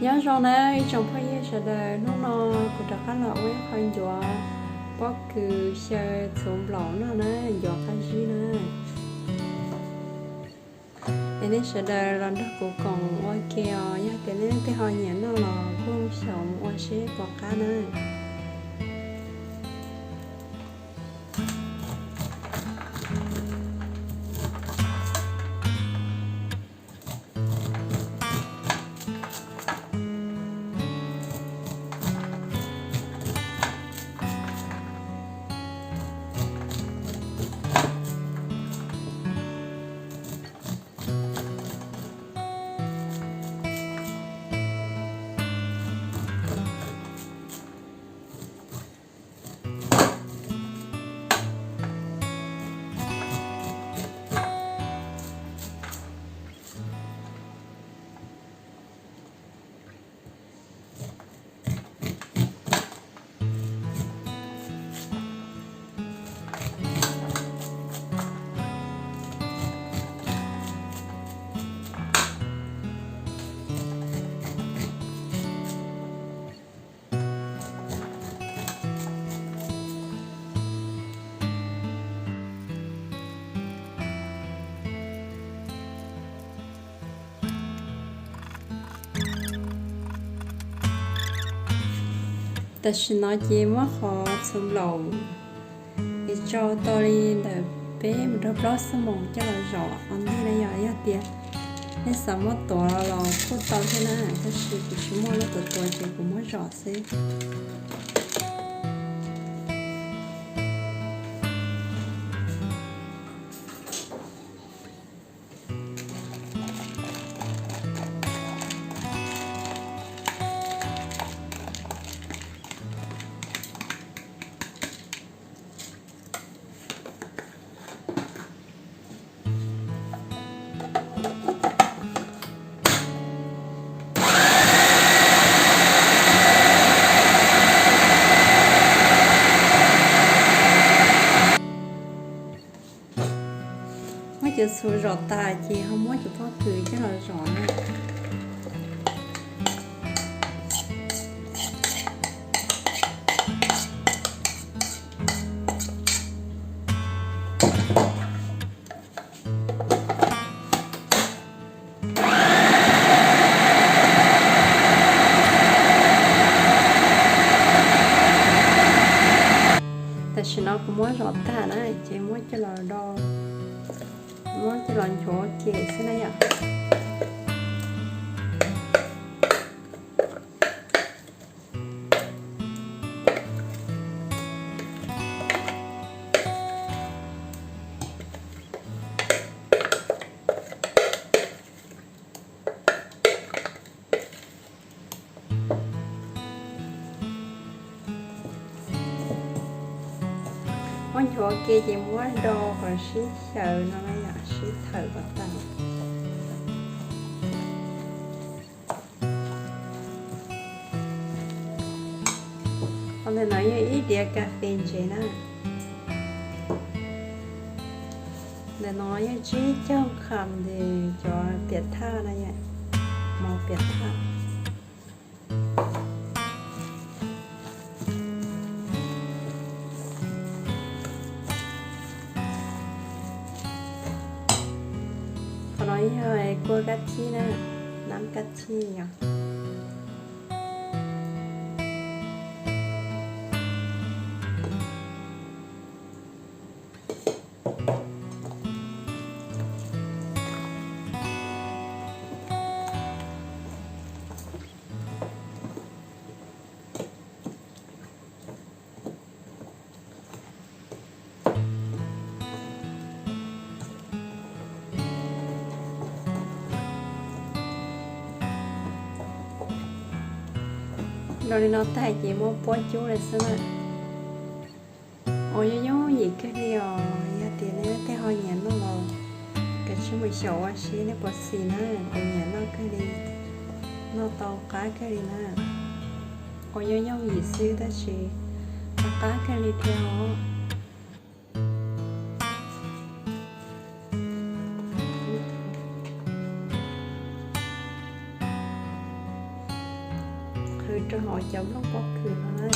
Nyob zoo na ib tsoom phooj ywg sawv daws, hnub no kuv rov qab los ua ib qho ncuav pob kws xyaw txhuv nplaum noj na, ncuav qab zib na. Es nej sawv daws los nrog kuv koom ua ke os, yog tias nej leej twg ho nyiam noj los kuj xyaum mus ua seb puas qab na. Tam sim no ces muab qhov txhuv nplaum es tsau tau li ntawm peb mus rau plaub xuab moos coj los zom qhov ntej na yom. Yog tias nej xav muab tuav los kuj tau thiab na, tab sis kuv tsis muaj lub tuav tuav ces kuv muab zom xwb. Muab cov txhuv zom tas ces ho muab cov pob kws coj los zom na. Tam sim no kuv muab zom tag na ces muab coj los do, muab coj los nchuav ua ke xwb na yom. Muab nchuav ua ke ces muab do kom sib xyaw no na yom, sib thawm kom tag. Qhov ntawm no yog ib diav kas fes ntsev na. Ntawm no yog tsib caug kham ntawm cov piam thaj na yom, mov piam thaj. Qhov no yog kua kab thib na, nab kab thib yom. Do li no tag ces muab puab cub li xwb na. Ua yooj yooj yim kawg li os, yog tias nej leej twg ho nyiam noj los kav tsij mus xyaum ua seb nej puas xis na, kuv nyiam noj kawg li, noj tau qab kawg li na. Ua yooj yooj yim xwb tab sis qab qab kawg li thiab os. Rau hauv cov nplooj pob kws no na,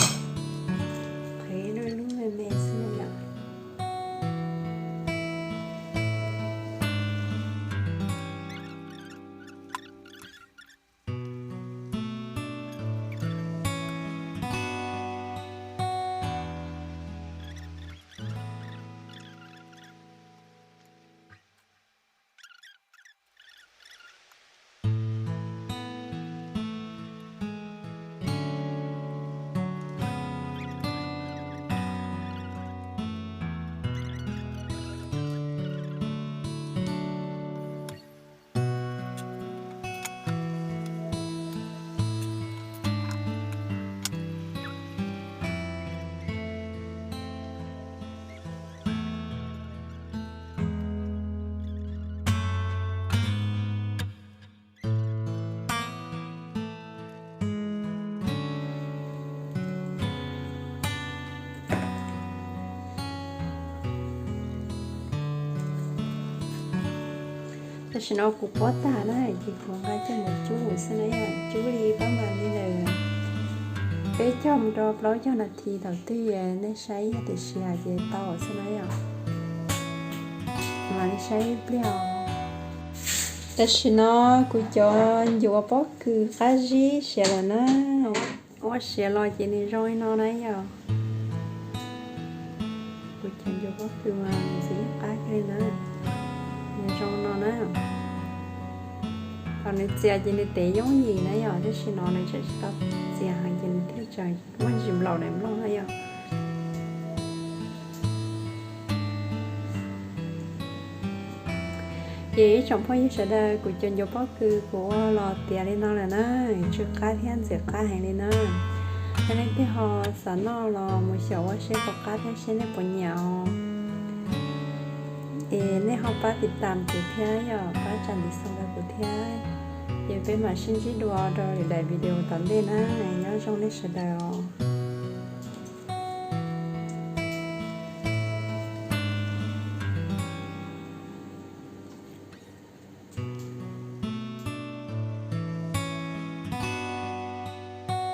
qhwv lub lub me me xwb yom. Tam sim no kuv pob tag na, ces kuv nqa coj mus cub xwb na yom. Cub li pab mam li ntawm peb caug mus rau plaub caug nas this thaum twg nej saib yog tiam sis hais ces tau xwb na yom. Mam li saib ib pliag os. Tam sim no kuv cov ncuav pob kws qab zib siav lawm na. Ua siav los ces nws zoo li no na yom. Kuv cov ncuav pob kws mas nws ntxim qab kawg li na. Nws zoo no na. Thaum nws txias ces nws tev yooj yim na yom, tab sis no nws tseem tsis tau txias heev ces nws thiaj tseem muaj ntsis nplaum nws nplooj na yom. Ces ib tsoom phooj ywg sawv daws, kuv cov ncuav pob kws kuv ua los tiav li no lawm na, tsw qab thiab ntxim qab heev li na. Yog leej twg ho xav noj los mus xyaum ua seb puas qab thiab seb nej puas nyiam os. Es nej ho pab tiv tam kuv thiab yom, pab tsa ntiv xoo rau kuv thiab. Ces peb mam sib ntsib dua rau lwm daim video tom ntej na, nyob zoo nej sawv daws os.